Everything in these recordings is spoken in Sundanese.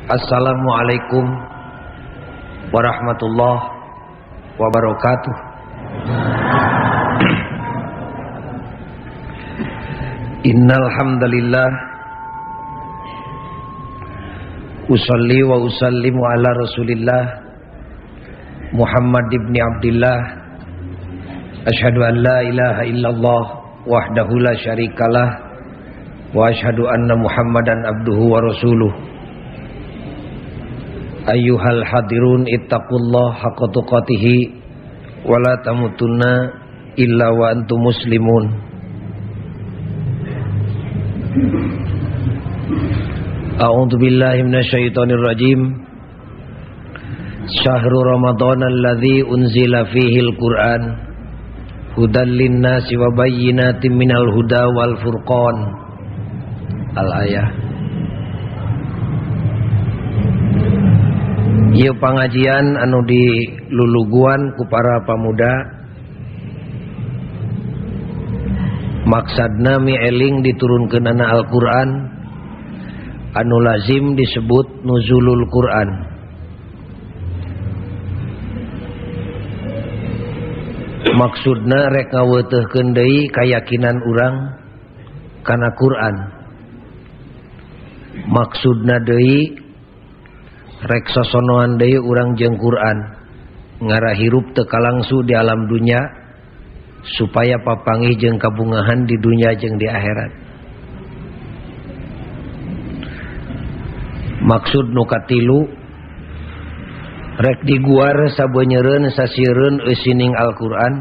Assalamualaikum warahmatullahi wabarakatuh. Innal hamdalillah usalli wa usallimu ala Rasulillah Muhammad ibn Abdillah. Asyhadu an la ilaha illallah wahdahu la syarikalah wa asyhadu anna Muhammadan abduhu wa rasuluh. Ayyuhal hadirun ittaqullah haqqa tuqatih wa la tamutunna illa wa antum muslimun. A'udzu billahi minasyaitonir rajim. Syahrul Ramadan alladzi unzila fihil Qur'an hudan linnasi wa bayyinatin minal huda wal furqan. Al-ayah. Ieu pangajian anu diluluguan ku para pamuda, maksadna mieling diturunkeunana Al-Qur'an anu lazim disebut nuzulul Qur'an. Maksudna rek ngaweuteurkeun deui kayakinan urang kana Qur'an. Maksudna deui rek sosonoan deui urang jeung Qur'an, ngarah hirup teu kalangsu di alam dunya supaya papanggih jeung kabungahan di dunya jeung di akhirat. Maksud nu katilu rek diguar sabeunyereun sasireun eusining Al-Qur'an,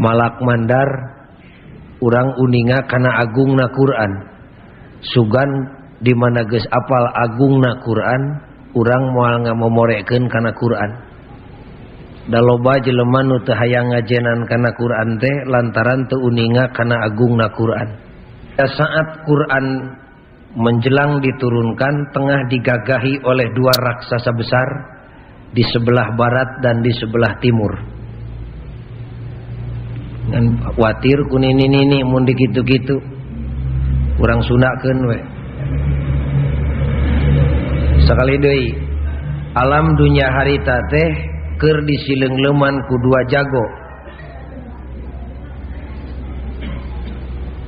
malak mandar urang uninga kana agungna Qur'an. Sugan di mana geus apal agungna Qur'an, urang moal ngamomorekeun kana Qur'an. Da loba jelema nu teu hayang ngajenan kana Qur'an teh lantaran teu uninga kana agungna Qur'an. Saat Qur'an menjelang diturunkan, tengah digagahi oleh dua raksasa besar di sebelah barat dan di sebelah timur. Ngan watir ku nini-nini mun dikitu-kitu, urang sundakeun we. Sakali deui, alam dunya harita teh keur disileungleman ku dua jago.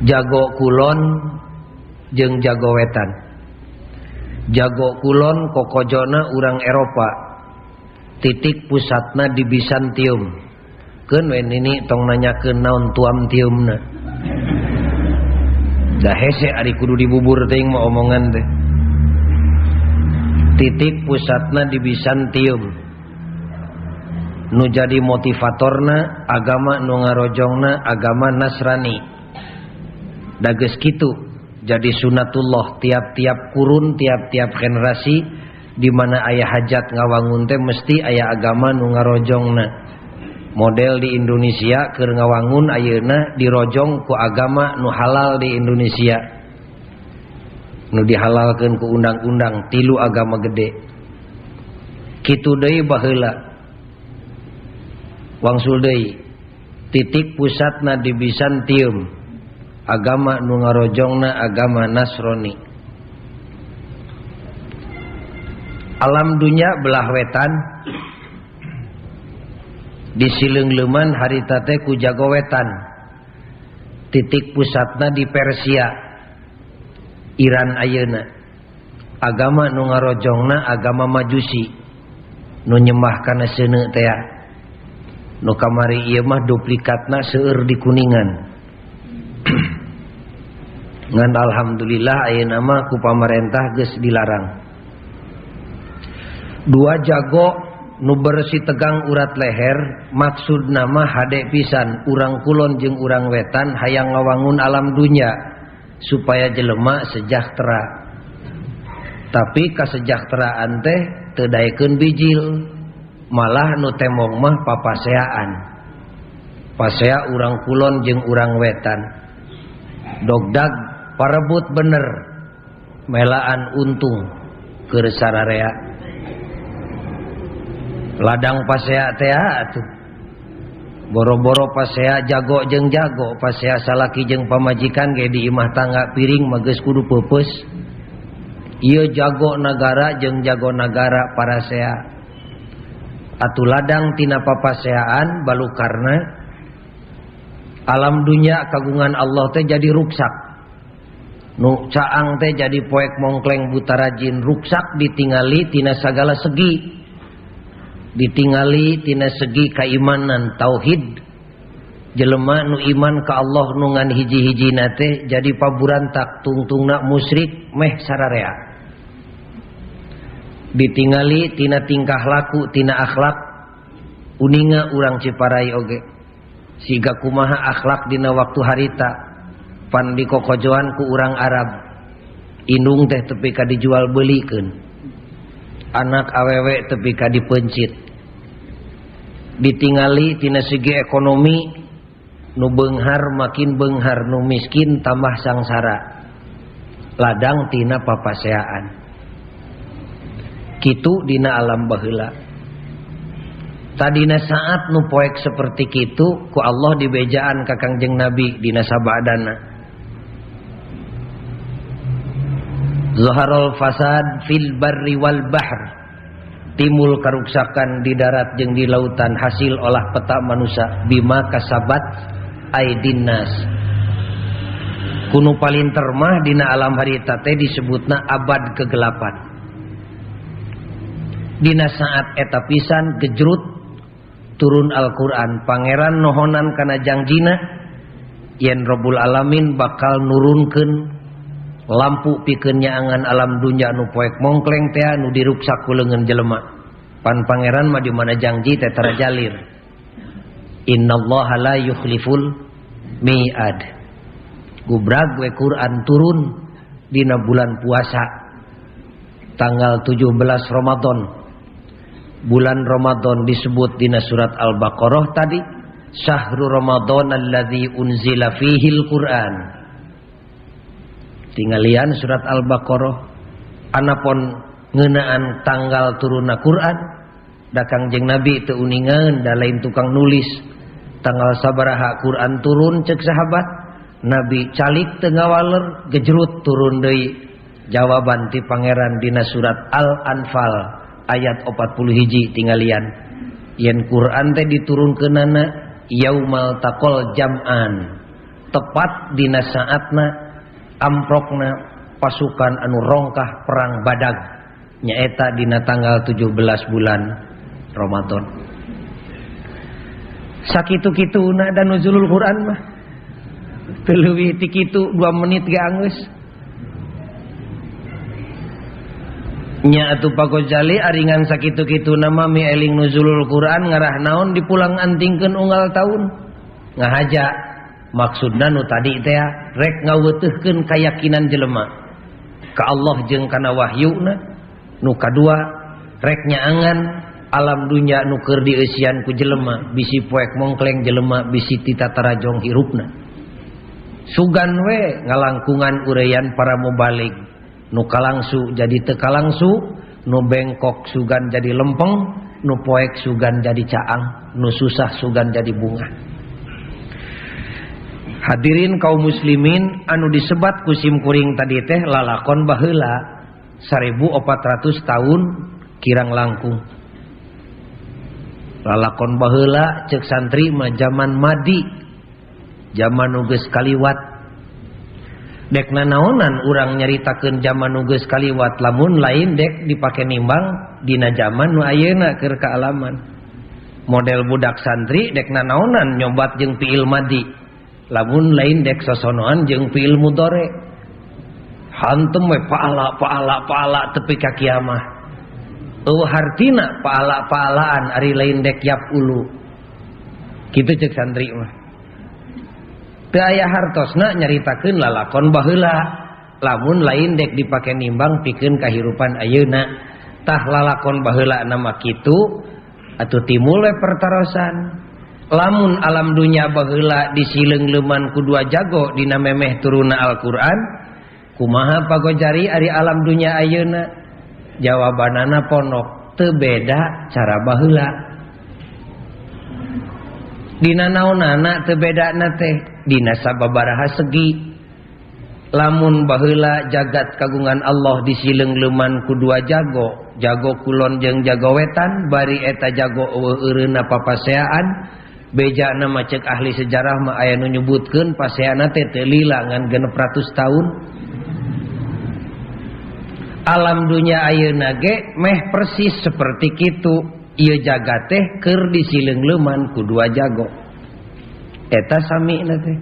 Jago kulon jeung jago wetan. Jago kulon kokojona urang Eropa, titik pusatna di Bizantium. Keun we nini tong nanyakeun naon tuam tiumna. Da hese ari kudu dibubur teuing mah omongan teh. Titik pusatna di Bizantium. Nu jadi motivatorna agama nu ngarojongna agama Nasrani. Da geus kitu jadi sunatullah tiap-tiap kurun, tiap-tiap generasi di mana aya hajat ngawangun teh mesti aya agama nu ngarojongna. Model di Indonesia keur ngawangun ayeuna dirojong ku agama nu halal di Indonesia. Nu dihalalkeun ku undang-undang tilu agama gede. Kitu deui baheula. Wangsul deui titik pusatna di Bizantium. Agama nu ngarojongna agama Nasrani. Alam dunya belah wetan disileungleman harita teh ku jago wetan. Titik pusatna di Persia, Iran ayeuna. Agama nu ngarojongna agama Majusi, nu nyembah kana seuneu teh. Nu kamari ieu mah duplikatna seueur di Kuningan. Ngan alhamdulillah ayeuna mah ku pamarentah geus dilarang. Dua jago nu bersih tegang urat leher, maksudna mah hade pisan urang kulon jeung urang wetan hayang ngawangun alam dunya supaya jelema sejahtera. Tapi kasejahteraan teh teu daekeun bijil, malah nu temong mah papaseaan. Pasea urang kulon jeung urang wetan. Dogdag parebut bener, melaan untung keur sararea. Ladang pasea teh atuh. Boro-boro pasea jago jeung jago, pasea salaki jeung pamajikan ge di imah tangga piring mah geus kudu peupeus. Ieu jago nagara jeung jago nagara parasea. Atuh ladang tina papaseaan balukarna alam dunya kagungan Allah teh jadi ruksak. Nu caang teh jadi poek mongkleng buta rajin, ruksak ditingali tina sagala segi. Ditingali tina segi keimanan tauhid. Jelema nu iman ka Allah nu ngan hiji-hijina teh jadi paburantak tungtungna musyrik meh sararea. Ditingali tina tingkah laku tina akhlak uninga urang Ciparai oge. Siga kumaha akhlak dina waktu harita pan dikokojoan ku urang Arab. Indung teh tepi ka dijual belikeun. Anak awewe tepi ka dipencit. Ditingali tina segi ekonomi nu beunghar makin beunghar, nu miskin tambah sangsara. Ladang tina papaseaan. Kitu dina alam baheula. Tadina saat nu poek seperti kitu ku Allah dibejaan ka Kangjeng Nabi dina sabadana. Zaharul fasad fil barri wal bahr. Timbul karuksakan di darat jeung di lautan hasil olah peta manusia bima kasabat aidin nas. Kunu paling termah dina alam harita teh disebutna abad kegelapan. Dina saat eta pisan gejrut turun Al-Qur'an, pangeran nohonan kana jangjina yen Rabbul Alamin bakal nurunkeun lampu pikeun nyaangan alam dunya nu poek mongkleng teh nu diruksak ku leungeun jelema. Pan pangeran mah di mana janji teh tara jalir. Innallaha la yukhliful mi'ad. Gubrag we Quran turun dina bulan puasa tanggal 17 Ramadan. Bulan Ramadan disebut dina surat Al-Baqarah tadi, syahrul Ramadan alladzi unzila fihil Quran. Tinggalian surat Al-Baqarah anapon ngeunaan tanggal turunna Quran, da Kangjeng Nabi teu uningan da lain tukang nulis. Tanggal sabaraha Quran turun cek sahabat, Nabi calik teu ngawaler gejrut turun deui. Jawaban ti pangeran dina surat Al-Anfal ayat 41 tinggalian. Yen Quran teh diturunkeunana yaumal taqal jam'an, tepat dina saatna amprokna pasukan anu rongkah perang Badag nyaeta dina tanggal 17 bulan Ramadan. Sakitu-kituna dan nuzulul Quran mah teu leuwih ti kitu 2 menit ge anggeus. Nya atuh Pak Gozali aringan sakitu-kituna mah mi eling nuzulul Quran ngarah naon dipulang antingkeun unggal taun ngahaja. Maksudna nu tadi teh rek ngaweutuhkeun kayakinan jelema ka Allah jeung kana wahyuna. Nu kadua rek nyaangan alam dunya nu keur dieusian ku jelema, bisi poek mongkleng jelema, bisi titatarajong hirupna. Sugan we ngalangkungan ureuyan para mubalig, nu kalangsu jadi teu kalangsu, nu bengkok sugan jadi lempeng, nu poek sugan jadi caang, nu susah sugan jadi bunga. Hadirin kaum muslimin anu disebat ku simkuring tadi teh lalakon baheula 1400 tahun kirang langkung. Lalakon baheula cek santri mah zaman madi, zaman nu geus kaliwat. Dek nanaonan urang nyaritakeun zaman nu geus kaliwat lamun lain dek dipake nimbang dina zaman nu ayeuna keur kaalaman. Model budak santri dek nanaonan nyobat jeung fiil madi, lamun lain dek sosonoan jeung fiil mudhari. Hantem we paala paala paala tepi ka kiamah. Eueuh hartina paala paalaan ari lain dek yap ulu. Kitu cek santri mah. Teu aya hartosna nyaritakeun lalakon baheula, lamun lain dek dipake nimbang pikeun kahirupan ayeuna. Tah lalakon baheula nama kitu atuh timbul we pertarosan. Lamun alam dunya baheula disileung-leuman ku dua jago dina memeh turunna Al-Qur'an, kumaha pagojari ari alam dunya ayeuna? Jawabanana pondok teu beda cara baheula. Dina naonana teu bedana teh? Dina sababaraha segi. Lamun baheula jagat kagungan Allah disileung-leuman ku dua jago, jago kulon jeung jago wetan, bari eta jago eueuh eureunna papaseaan. Bejana mah ceuk ahli sejarah mah aya nu nyebutkeun paseana teh teu lila ngan 600 tahun. Alam dunya ayeuna ge meh persis seperti kitu. Ieu jagat teh keur disileung-leuman ku dua jago. Eta samina teh.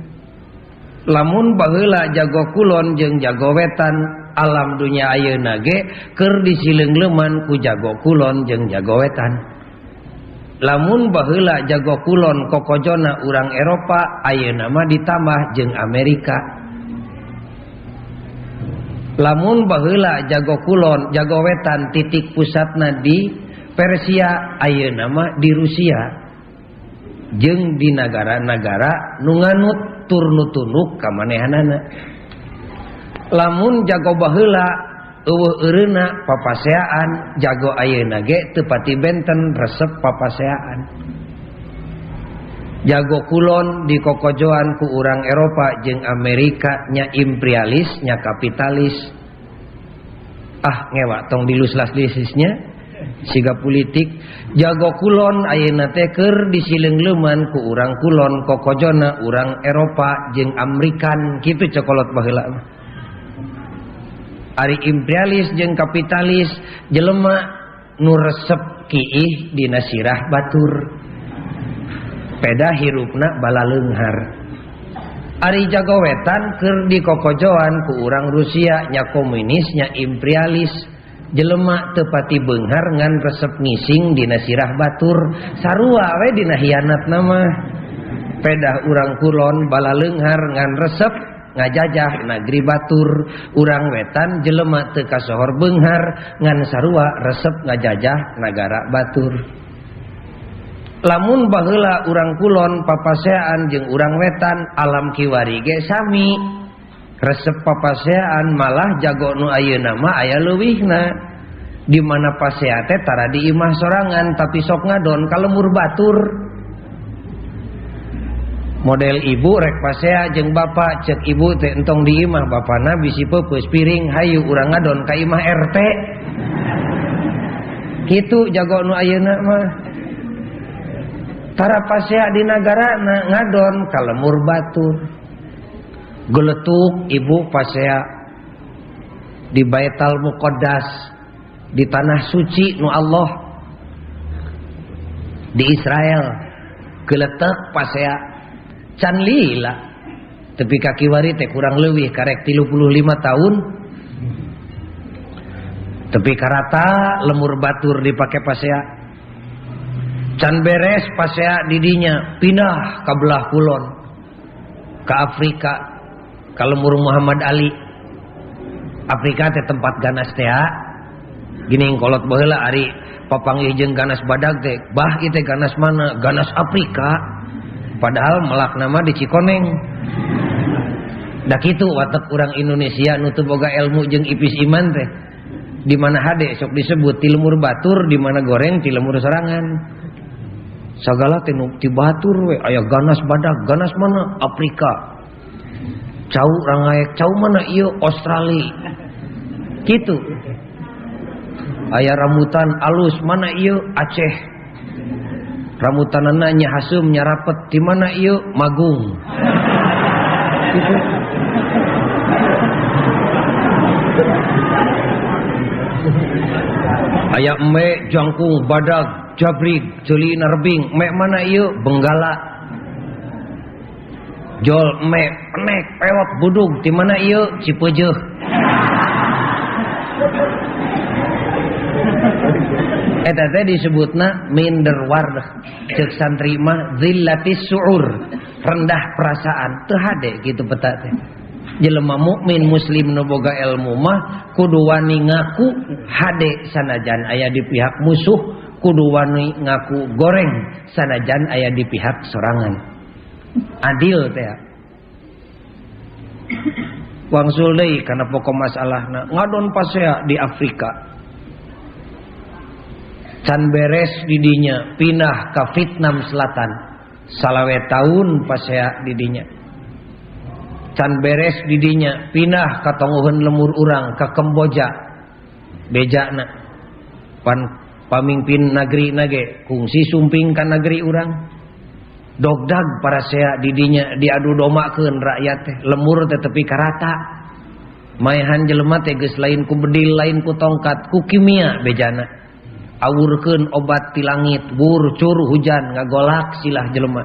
Lamun baheula jago kulon jeung jago wetan, alam dunya ayeuna ge keur disileung-leuman ku jago kulon jeung jago wetan. Lamun baheula jago kulon kokojona urang Eropa, ayeuna mah ditambah jeung Amerika. Lamun baheula jago kulon jago wetan titik pusatna di Persia, ayeuna mah di Rusia jeung di nagara-nagara nu nganut tur nu tunduk ka manehanana. Lamun jago baheula eueuh eureunna papaseaan, jago ayeuna ge teu pati benten resep papaseaan. Jago kulon dikokojoan ku urang Eropa jeung Amerika nya imperialis nya kapitalis. Ah ngewa tong diluslas-lisisnya siga politik. Jago kulon ayeuna teh keur disileung-leuman ku urang kulon kokojona urang Eropa jeung Amerikan kitu cokolot baheula mah. Ari imperialis jeung kapitalis jelema nu resep kiih dina sirah batur, peda hirupna balaleunghar. Ari jago wetan keur dikokojoan ku urang Rusia nya komunis nya imperialis, jelema teu pati beunghar ngan resep ngising dina sirah batur, sarua we dina hianatna mah. Pedah urang kulon balaleunghar ngan resep ngajajah nagri batur, urang wetan jelema teu kasohor beunghar ngan sarua resep ngajajah nagara batur. Lamun baheula urang kulon papaseaan jeung urang wetan, alam kiwari ge sami resep papaseaan, malah jago nu ayeuna mah aya leuwihna. Di mana pasea teh tara di imah sorangan tapi sok ngadon ka lemur batur. Model ibu rek pasea jeung bapak, cek ibu teh entong di imah bapana bisi peupeus piring, hayu urang ngadon ka imah RT. Kitu jago nu ayeuna mah. Tara pasea di nagarana ngadon ka lemur batur. Geletuk ibu pasea di Baitul Muqaddas, di tanah suci nu Allah di Israel. Geletek pasea can lila tepi ka kiwari teh kurang leuwih karek 35 tahun. Tepi karata lemur batur dipake pasea. Can beres pasea didinya pindah ka belah kulon, ka Afrika, ka lemur Muhammad Ali. Afrika teh tempat ganas teh. Gini kolot baheula ari papanggih jeung ganas badag teh, bah ieu teh ganas mana? Ganas Afrika. Padahal melak nama di Cikoneng. Da kitu watek urang Indonesia nu teu boga ilmu jeung ipis iman teh. Di mana hade sok disebut ti lemur batur, di mana goreng ti lemur sorangan. Sagala teh nu ti batur we aya ganas badag, ganas mana? Afrika. Cau rangaek, cau mana ieu? Australia. Kitu. Aya rambutan alus mana ieu? Aceh. Rambutanana nya haseum nya rapet, di mana ieu? Magung. Gitu. Aya embe jangkung badag jabrig ceuli narbing, mek mana ieu? Benggala. Jol mek penek pewok budug, di mana ieu? Cipeujeuh. Eta teh disebutna minderwardah. Ceuk santri mah zillatis su'ur, rendah perasaan. Teu hade kitu peta teh. Jelema mukmin muslim nu boga ilmu mah kudu wani ngaku hade sanajan aya di pihak musuh, kudu wani ngaku goreng sanajan aya di pihak sorangan. Adil teh. Wangsul deui kana pokok masalahna, ngadon pasea di Afrika. Can beres didinya pindah ke Vietnam Selatan. Salawe tahun pasea didinya. Can beres didinya pindah ka tonggoheun lemur urang ka Kamboja. Bejana pan pamimpin nagri nage kungsi sumping ka nagri urang. Dogdag parasea didinya diadu domakeun rakyat teh lemur teh tepi karata. Maehan jelema teh geus lain ku bedil lain ku tongkat ku kimia bejana. Awurkeun obat ti langit wur cur hujan ngagolak silah jelema.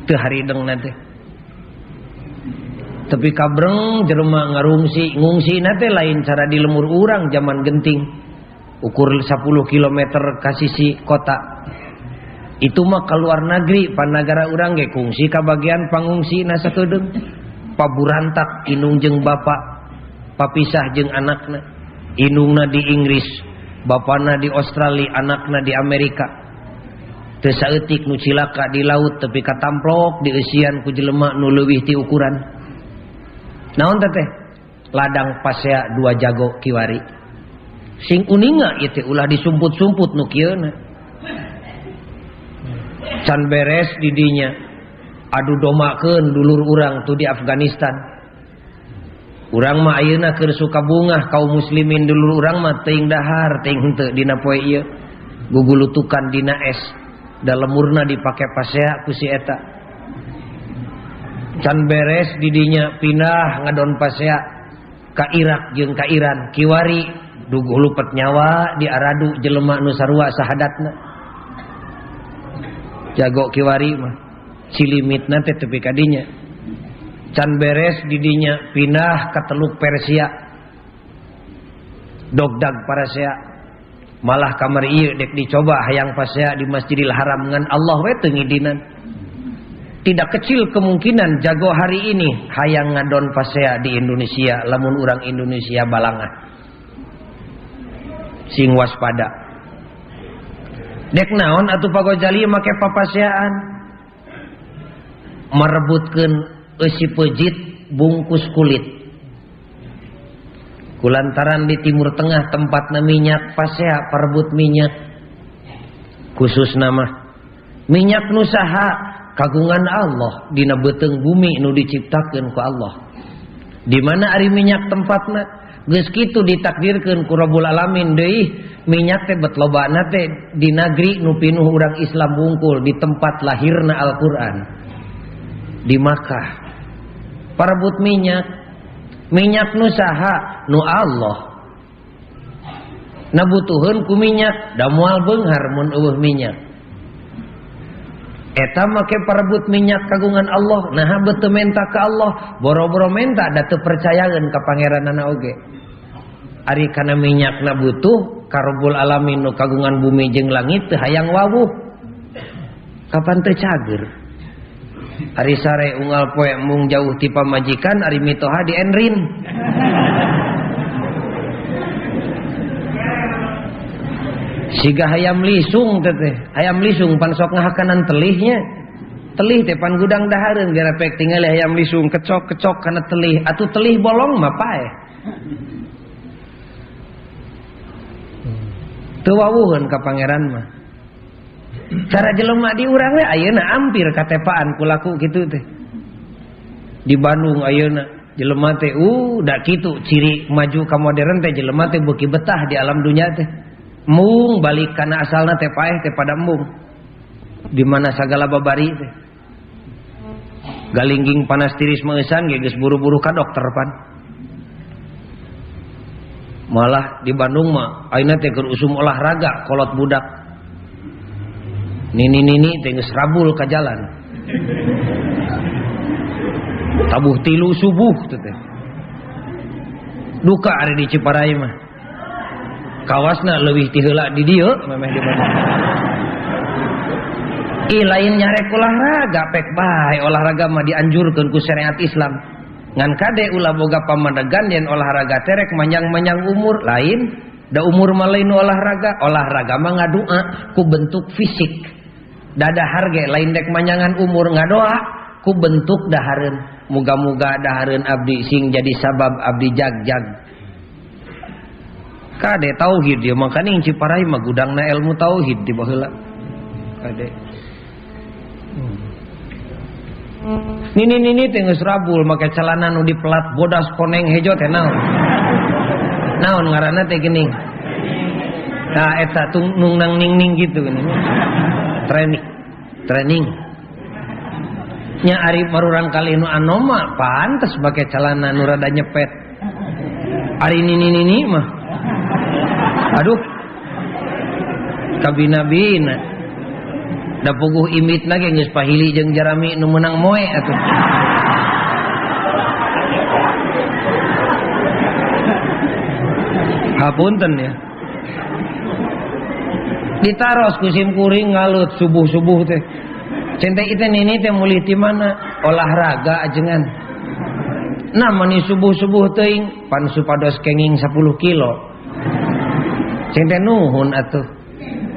Teu haridengna teh. Tapi kabreng jelema ngarungsi ngungsina teh lain cara di lemur urang zaman genting. Ukur 10 km ka sisi kota. Itu mah keluar negeri pan nagara urang ge kungsi ka bagian pangungsina sakedeung. Paburantak indung jeung bapak, papisah jeung anakna. Indungna di Inggris, bapana di Australia, anakna di Amerika. Teu saeutik nu cilaka di laut tepi katamplok dieusian ku jelema nu leuwih ti ukuran. Naon teh? Ladang pasea dua jago kiwari. Sing uninga ieu teh ulah disumput-sumput nu kieuna. Can beres didinya adu domakeun dulur urang tuh di Afghanistan. Urang mah ayeuna keur suka bungah kaum muslimin dulur urang mah teuing dahar teuing henteu dina poe ieu. Gugulutukan dina es da lemurna dipake pasea ku si eta. Can beres didinya pindah ngadon pasea ka Irak jeung ka Iran kiwari duguh lupet nyawa di aradu jelema nu sarua sahadatna. Jago kiwari mah cilimitna teh tepi ka dinya. Can beres didinya pindah ka Teluk Persia dogdag parasea malah kamar ieu dek dicoba hayang pasea di Masjidil Haram ngan Allah we teu ngidinan. Tidak kecil kemungkinan jago hari ini hayang ngadon pasea di Indonesia lamun urang Indonesia balangah. Sing waspada. Dek naon atuh Pak Gojali make papaseaan? Merebutkeun eusi pejit bungkus kulit. Kulantaran di Timur Tengah tempatna minyak pasea parebut minyak. Khusus nama minyak nu saha? Kagungan Allah dina beuteung bumi nu diciptakeun ku Allah. Di mana ari minyak tempatna? Geus kitu ditakdirkeun ku Rabbul Alamin deui minyak teh bet lobana teh di nagri nu pinuh urang Islam wungkul di tempat lahirna Al-Qur'an. Di Makkah. Parebut minyak. Minyak nu saha? Nu Allah. Na butuheun ku minyak, da moal beunghar mun eueuh minyak. Eta make parebut minyak kagungan Allah, naha beuteung menta ka Allah, boro-boro menta da teu percayaeun ka pangeranana oge. Ari kana minyakna butuh ka Rabbul Alamin nu kagungan bumi jeung langit teu hayang wawuh. Kapan teu cager? Ari sare unggal poe mung jauh ti pamajikan ari mitoha di enrin. Siga hayam lisung teh, hayam lisung pan sok ngahakanan telihnya. Telih teh pan gudang dahareun garapek tingali hayam lisung kecok-kecok kana telih, atuh telih bolong mah paeh. Teu wawuheun ka pangeran mah. Cara jelema di urang we ayeuna ampir katepaan ku laku kitu teh. Di Bandung ayeuna jelema teh da kitu ciri maju ka modern teh jelema teh beuki betah di alam dunya teh. Mung balik kana asalna teh paeh teh pada embung. Di mana sagala babari teh. Galingging panas tiris meusan ge geus buru-buru ka dokter pan. Malah di Bandung mah ayeuna teh keur usum olahraga kolot budak. Nini-nini teh geus rabul ka jalan. Tabuh tilu subuh teh. Duka ari di Ciparai mah. Kawasna leuwih ti heula di dieu memeh di Bandung. Ih lain nyarek olahraga pek bae olahraga mah dianjurkeun ku syariat Islam. Ngan kade ulah boga pamadegan yen olahraga terek manjang-manjang umur lain da umur mah lain olahraga, olahraga mah ngadua ku bentuk fisik. Dadahar ge lain dek manjangan umur ngadoa ku bentuk dahareun. Muga-muga dahareun abdi sing jadi sabab abdi jag-jag. Kade tauhid ya makanya yang Ciparai mah gudangna ilmu tauhid di baheula. Kade. Nini-nini teh geus rabul make celana nu dipelat bodas koneng hejo teh naon. Naon ngaranna teh geuning. Tah eta tung nang ning-ning gitu geuning. Training. Training. Nya ari marurang kali nu anom mah pantes make celana nu rada nyepet. Ari nini-nini mah aduh. Kabina-bina. Da puguh imitna ge geus pahili jeung jarami nu meunang moe atuh. Hapunten ya. Ditaros ku sim kuring ngalut subuh-subuh teh. Cente itu nini teh mulih ti mana? Olahraga ajengan. Nah mani subuh-subuh teuing pan supados kenging 10 kilo. Cente nuhun atuh.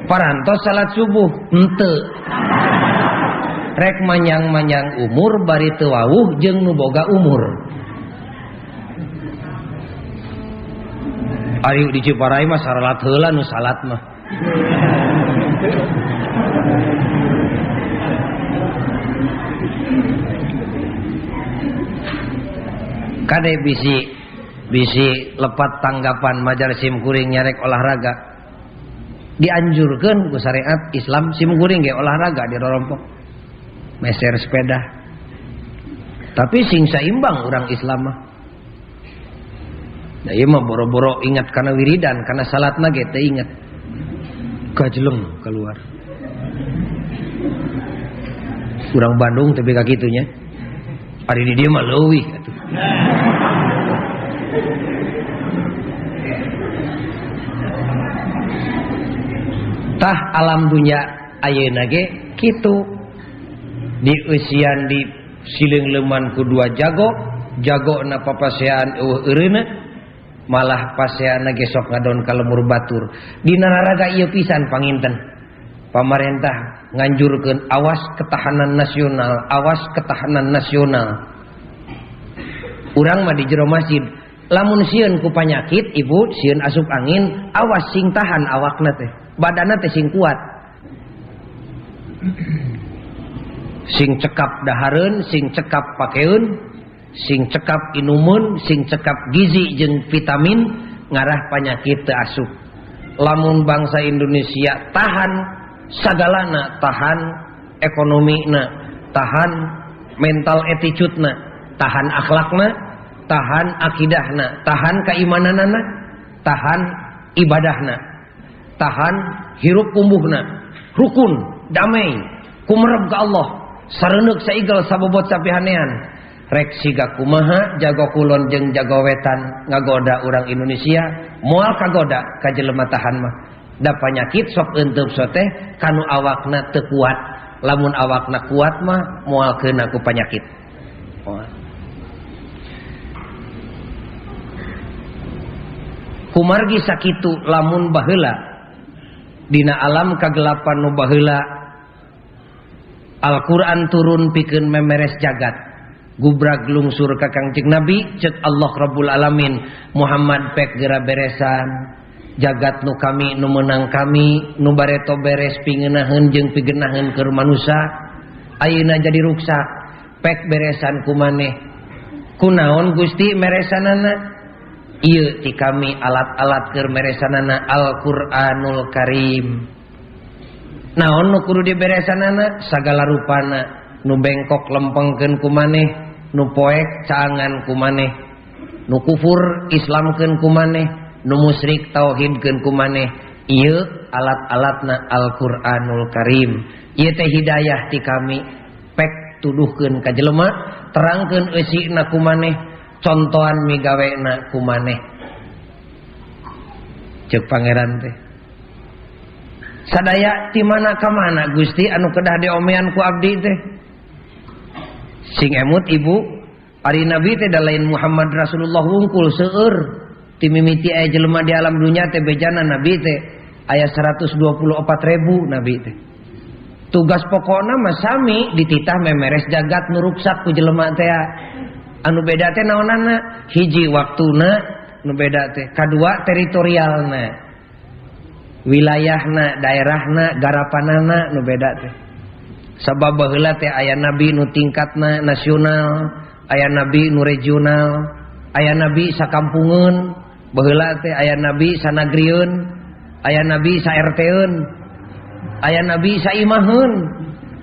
Parantos salat subuh henteu. Rek manjang-manjang umur bari teu wawuh jeung nu boga umur. Ari di Ciparai mah saralat heula nu salat mah. Kade bisi lepat tanggapan majar sim kuring nyarek olahraga. Dianjurkeun ku syariat Islam sim kuring ge olahraga di rorompok. Meser sepeda. Tapi sing saimbang urang Islam mah. Nah ieu mah boro-boro ingat kana wiridan, kana salatna ge teu ingat. Gajleng keluar. Urang Bandung teh bega kitu nya. Ari di dieu mah leuwih atuh. Tah alam dunya ayeuna ge kitu. Dieusian di sileung-leuman ku dua jago, jagona papasean eueuh eureuna, malah paseana ge sok ngadon ka lemur batur. Dina raraga ieu pisan panginten. Pamarentah nganjurkeun awas ketahanan nasional, awas ketahanan nasional. Urang mah di jero masjid, lamun sieun ku panyakit ibu, sieun asup angin, awas sing tahan awakna teh, badanna teh sing kuat. Sing cekap dahareun, sing cekap pakeun, sing cekap inumun, sing cekap gizi jeung vitamin ngarah panyakit teu asup. Lamun bangsa Indonesia tahan sagalana, tahan ekonomina, tahan mental attitude-na, tahan akhlakna, tahan akidahna, tahan keimananana, tahan ibadahna, tahan hirup kumbuhna, rukun, damai, kumerep ke Allah, sareneuk saigal sabobot sapihanean. Rek siga kumaha jago kulon jeung jago wetan ngagoda urang Indonesia, moal kagoda ka jelema tahan mah. Da panyakit sok eunteub soteh kanu awakna teu kuat. Lamun awakna kuat mah moal keuna ku panyakit. Kumargi sakitu lamun baheula dina alam kagelapan nu baheula Al-Qur'an turun pikeun memeres jagat. Gubrag lungsur ka Kangjeng Nabi ceuk Allah Rabbul Alamin, Muhammad pek geura beresan jagat nu kami nu meunang kami nu bareto beres pingeunaheun jeung pigenaheun keur manusa ayeuna jadi ruksak pek beresan ku maneh. Kunaon Gusti meresanana? Ieu ti kami alat-alat keur meresanana Al-Qur'anul Karim. Naon nu kudu diberesanana? Sagala rupana nu bengkok lempengkeun ku maneh, nu poek caangan ku maneh, nu kufur Islamkeun ku maneh, nu musyrik tauhidkeun ku maneh. Ieu alat-alatna Al-Qur'anul Karim. Ieu teh hidayah ti kami, pek tuduhkeun ka jelema, terangkeun eusina ku maneh, contohan migawena ku maneh. Ceuk pangeran teh. Sadaya ti mana ka mana Gusti anu kedah diomean ku abdi teh? Sing emut ibu, ari nabi teh da lain Muhammad Rasulullah wungkul seueur. Ti mimiti aya jelema di alam dunya teh bejana nabi teh aya 124.000 nabi teh. Tugas pokokna mah sami dititah memeres jagat nu ruksak ku jelema teh. Anu beda teh naonana? Hiji waktuna nu beda teh, kadua teritorialna, wilayahna, daerahna, garapanana nu beda teh. Sabab baheula teh aya nabi nu tingkatna nasional, aya nabi nu regional, aya nabi sakampungeun, baheula teh aya nabi sanagrieun, aya nabi sa RT-eun, aya nabi saimaheun.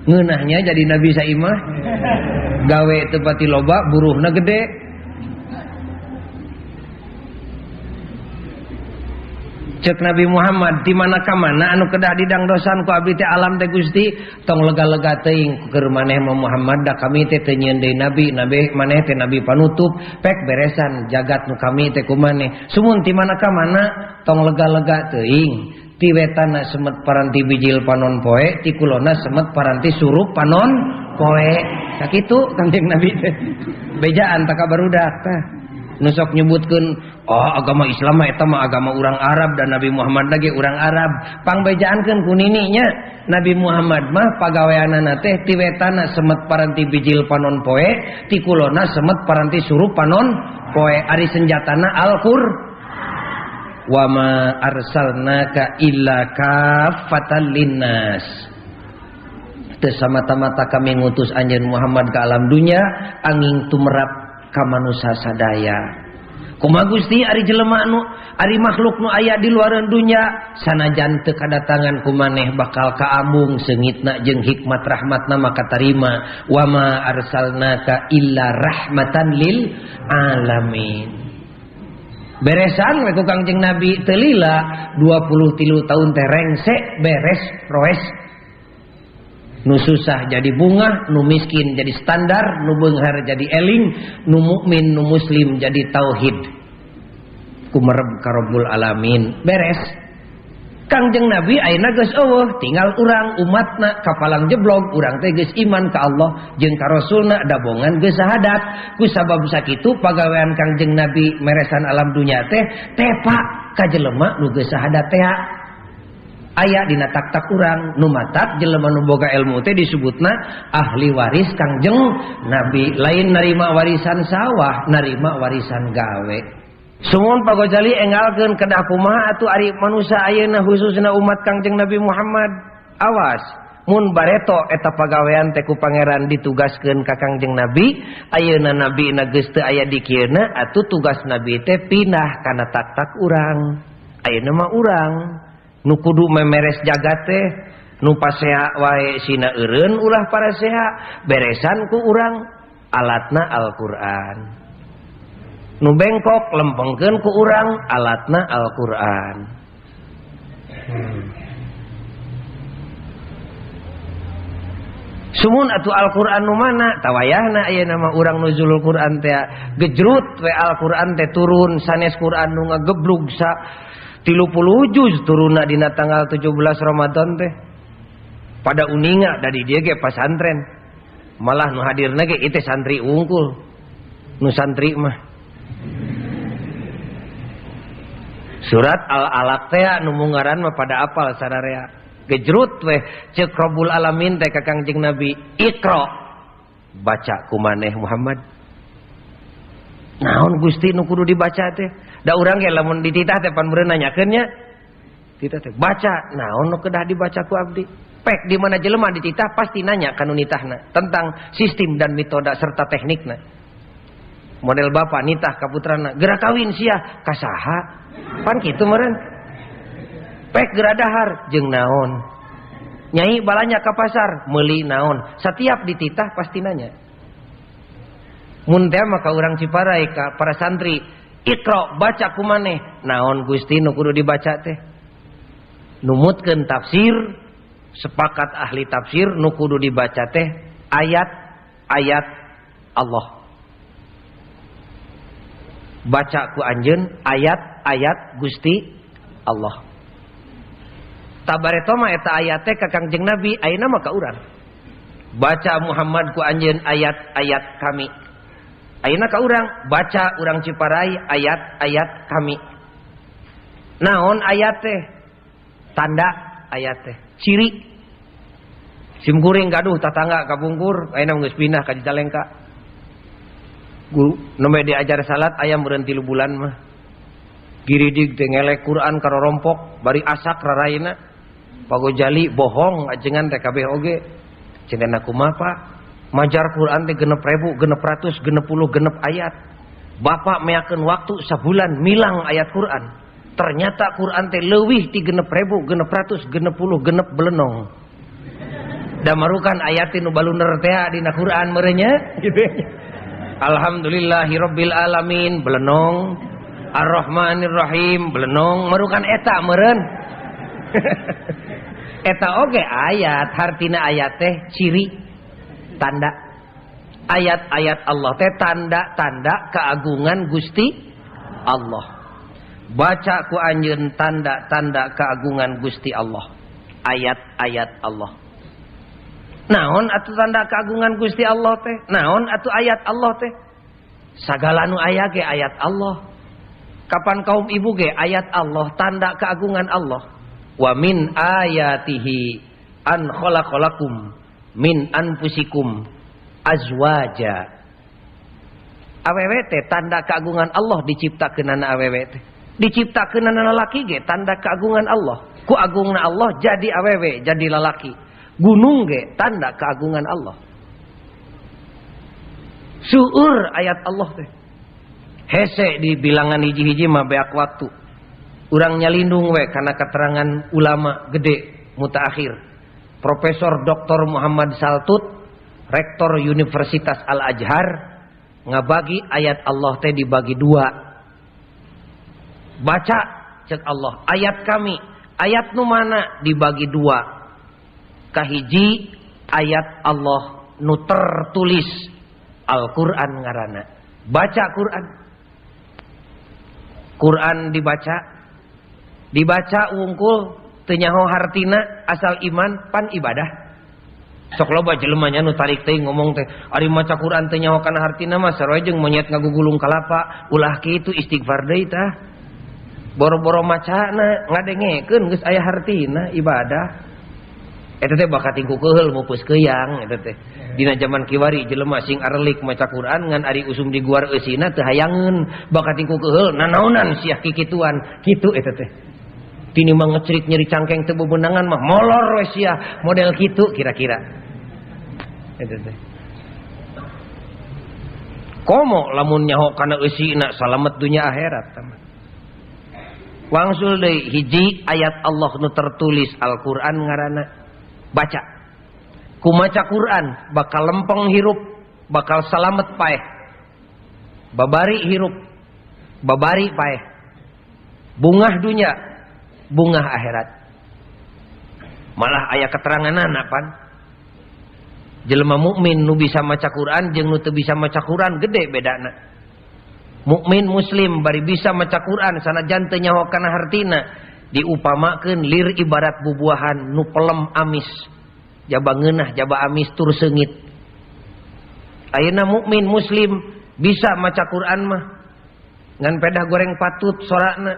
Ngeunahnya jadi nabi saimah, gawe teu pati loba, buruhna gede. Cek Nabi Muhammad di mana ka mana anu kedah didangdosan ku abdi teh alam teh Gusti, tong lega-lega teuing keur maneh mah Muhammad, da kami teh teu nyieun deui nabi, nabi maneh teh nabi panutup, pek beresan jagat nu kami teh ku maneh. Sumun ti mana ka mana tong lega-lega teuing, ti wetana semet paranti bijil panon poe, ti kulona semet paranti surup panon poe. Sakitu Kangjeng Nabi teh. Bejaan tak kabarudak tah. Nu sok nyebutkeun, oh agama Islam mah eta mah agama urang Arab dan Nabi Muhammad lagi urang Arab. Pangbejaankeun ku nininya, Nabi Muhammad mah pagaweanana teh ti wetana semet paranti bijil panon poe, ti kulona semet paranti surup panon poe. Ari senjatana Al-Qur. Wa ma arsalnaka illa kaffatan linnas. Teu samata-mata kami ngutus anjeun Muhammad ka alam dunya angin tumerap ka manusia sadaya. Kumaha Gusti ari jelema nu ari makhluk nu aya di luareun dunya sanajan teu kadatangan ku maneh bakal kaambung seungitna jeung hikmat rahmatna maka tarima. Wa ma arsalnaka illa rahmatan lil alamin. Beresan we ku Kangjeng Nabi teu lila 23 tahun teh rengse beres roes. Nu susah jadi bunga, nu miskin jadi standar, nu beunghar jadi eling, nu mukmin nu muslim jadi tauhid. Kumereb ka Rabbul Alamin. Beres. Kangjeng Nabi ayeuna geus eueuh, tinggal urang umatna kapalang jeblog, urang teh geus iman ka Allah jeung ka Rasulna dabongan geus sahadat. Ku sabab sakitu pagawean Kangjeng Nabi meresan alam dunya teh tepa ka jelema nu geus sahadat teh. Aya dina tak-tak urang nu matak jelema nu boga ilmu teh disebutna ahli waris Kangjeng Nabi. Lain narima warisan sawah, narima warisan gawe. Sumun Pak Gojali engalkeun kedah kumaha atuh ari manusia ayeuna khususna umat Kangjeng Nabi Muhammad. Awas mun bareto eta pagawean teh ku pangeran ditugaskeun ka Kangjeng Nabi, ayeuna nabi na geus teu aya di kieuna atuh tugas nabi teh pindah kana tak-tak urang. Ayeuna mah urang nu kudu memeres jagat teh, nu pasea wae sina eureun ulah parasea, beresan ku urang alatna Al-Qur'an. Nu bengkok lempengkeun ku urang alatna Al-Qur'an. Sumun atuh Al-Qur'an nu mana? Tawayahna ayeuna mah urang nuzulul Qur'an teh gejrut we Al-Qur'an teh turun sanes Qur'an nu ngageblug sa 30 juz turunna dina tanggal 17 Ramadan teh. Pada uninga dari dia ge pasantren. Malah nu hadirna ge ieu santri unggul. Nu santri mah. Surat Al-Alaq teh nu mungaran mah pada apal sararea. Gejrut weh ceuk Rabbul Alamin teh ka Kangjeng Nabi, Iqra. Baca ku maneh Muhammad. Naon Gusti nu kudu dibaca teh? Da urang ge lamun dititah teh pan meureun nanyakeun nya. Titah teh baca, naon nu kedah dibaca ku abdi? Pek di mana jelema dititah pasti nanya ka nu nitahna tentang sistem dan metode serta teknikna. Model bapak nitah ka putrana, geura kawin sia ka saha? Pan kitu meureun. Pek geura dahar jeung naon? Nyai balanja ka pasar meuli naon? Setiap dititah pasti nanya. Mun teh mah ka urang Ciparai ka para santri, Iqra baca ku maneh. Naon Gusti nu kudu dibaca teh? Numutkeun tafsir, sepakat ahli tafsir nu kudu dibaca teh ayat-ayat Allah. Baca ku anjeun ayat-ayat Gusti Allah. Tabareto mah eta ayat teh ka Kangjeng Nabi, ayeuna mah ka urang. Baca Muhammad ku anjeun ayat-ayat kami. Ayeuna ka urang, baca urang Ciparai ayat-ayat kami. Naon ayat teh? Tanda ayat teh, ciri. Simkuring gaduh tatangga kapungkur, ayeuna geus pindah ka Cicalengka. Guru nembe diajar salat aya meureun 3 bulan mah. Giridig teh ngelek Quran karorompok, bari asak raraina. Pagojali bohong ajengan teh kabeh oge. Cenah kumaha Pak? Majar Quran teh 6.660 ayat. Bapak meakeun waktu sabulan milang ayat Quran. Ternyata Quran teh leuwih ti 6.666 belenong. Da marukan ayat nu baluner teh dina Quran meureunnya gitu. Alhamdulillahirabbil alamin belenong, Arrahmanirrahim belenong, marukan eta meureun. Eta oge ayat, hartina ayat teh ciri tanda. Ayat-ayat Allah teh tanda-tanda keagungan Gusti Allah. Baca ku anjeun tanda-tanda keagungan Gusti Allah. Ayat-ayat Allah. Naon atuh tanda keagungan Gusti Allah teh? Naon atuh ayat Allah teh? Sagala nu aya ge ayat Allah. Kapan kaum ibu ge ayat Allah, tanda keagungan Allah. Wa min ayatihi an khalaqalakum min anfusikum azwaja. Awewe teh tanda keagungan Allah diciptakeunana awewe teh. Diciptakeunana lalaki ge tanda keagungan Allah. Ku agungna Allah jadi awewe, jadi lalaki. Gunung ge tanda keagungan Allah. Seueur ayat Allah teh. Hese di bilangan hiji-hiji mah beak waktu. Urang nyalindung we kana keterangan ulama gede mutaakhir. Profesor Dr. Muhammad Saltut, Rektor Universitas Al-Azhar, ngabagi ayat Allah teh dibagi dua. Baca cek Allah, ayat kami, ayat nu mana dibagi dua. Kahiji ayat Allah nu tertulis Al-Qur'an ngaranna. Baca Quran. Quran dibaca, dibaca wungkul teu nyaho hartina asal iman pan ibadah. Sok loba jelema nya nu tarik teuing ngomong teh ari maca Quran teu nyaho kana hartina mah sarua jeung monyet ngagugulung kalapa, ulah kitu istighfar deui tah. Boro-boro macana ngadengekeun geus aya hartina ibadah. Eta teh bakat tingku keheul mupus keuyang eta teh. Dina jaman kiwari jelema sing arelik maca Quran ngan ari usum diguar eusina teu hayangeun, bakat tingku keheul nanaonan siah kikituan kitu eta teh. Tini mah ngecerit nyeri cangkeng teu bebenangan mah molor we sia model kitu kira-kira. Eta teh. Komo lamun nyaho kana eusina salamet dunya akhirat tah. Wangsul deui hiji ayat Allah nu tertulis Al-Qur'an ngaranna. Baca. Ku maca Quran bakal lempeng hirup, bakal salamet paeh. Babari hirup, babari paeh. Bungah dunya, bungah akhirat. Malah aya keteranganana pan. Jelema mukmin nu bisa maca Quran jeung nu teu bisa maca Quran gede bedana. Mukmin muslim bari bisa maca Quran sanajan teu nyaho kana hartina, diupamakeun lir ibarat bubuahan nu pelem amis. Jaba ngeunah, jaba amis tur seungit. Ayeuna mukmin muslim bisa maca Quran mah ngan pedah goreng patut sorana.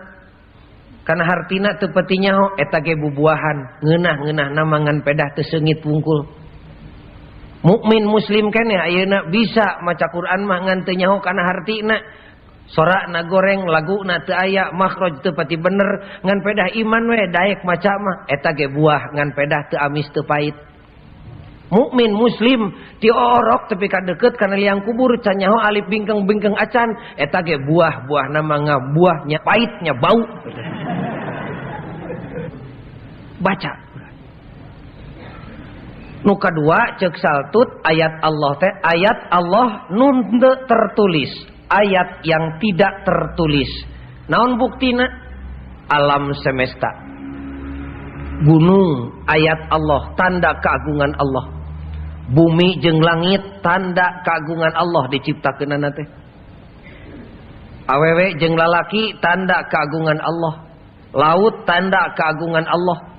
Kana hartina teu peti nyaho eta ge bubuahan ngeunah-ngeunah nama ngan pedah teu seungit wungkul. Mukmin muslim keneh ayeuna bisa maca Quran mah ngan teu nyaho kana hartina. Sorakna goreng, laguna teu aya, makhraj teu pati bener, ngan pedah iman we daek maca mah eta ge buah ngan pedah teu amis teu pahit. Mukmin muslim ti orok tepi ka deukeut kana liang kubur can nyaho alif bingkeng-bingkeng acan eta ge buah, buahna mah ngabuahnya pahitnya bau. Baca. Nu kadua ceuk Saltut ayat Allah teh ayat Allah nu tertulis, ayat yang tidak tertulis. Naon buktina? Alam semesta. Gunung ayat Allah, tanda keagungan Allah. Bumi jeung langit tanda keagungan Allah diciptakeunana teh. Awewe jeung lalaki tanda keagungan Allah. Laut tanda keagungan Allah.